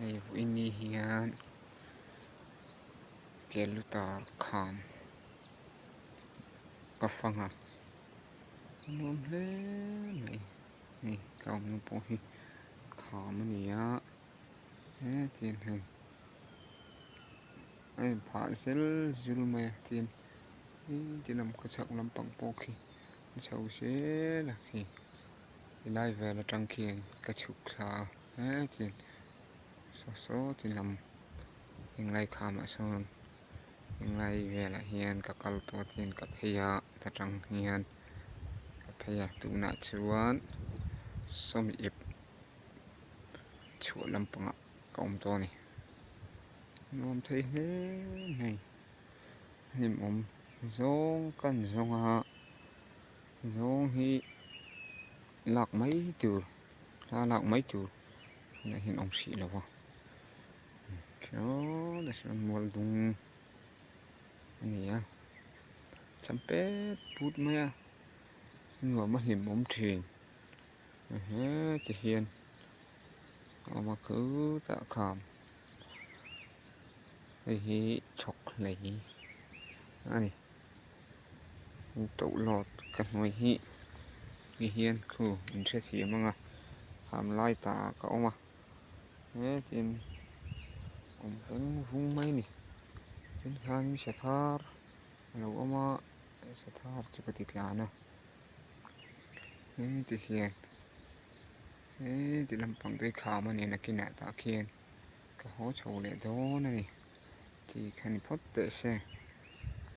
Hei vawiin hian kelutar kham ka fang a a nuam hle mai hei ka awmna pawh hi kham a ni a hetin hei a inphah zel zul mai a tin ti lam khaw chhak lampang pawh khi a chho zel a khi helai vel atang khian ka chhuk thla a hetin saw saw ti lam englai khamah sawn englai velah hian ka kal tawh tin ka phei a ta tang hian ka phei a tunah chuan sawmi ep chhuah lampangah ka awm tawh a ni nuam thei hle mai hlimawm zawng kan zawng a zawng hi lak mai tur thla lak mai tur tunah hian awm hrih lo va sawtah sawn mual dung a ni a cham pet put mai a nuam a hlimawm thin heti hian a awm a khutah kham hei hi chhawk hlei a ni tawlhawt ka hnuai hi ti hian khu in hrethiam ang a kham lai tah ah ka awm a hetin awm veng vung mai a ni tin khan sathar a lo awm a sathar chu ka ti tlan a heti hian heti lampang te hi kham a ni nakinah tah khian ka haw chho leh dawn a ni tih kha ni phawt teh se.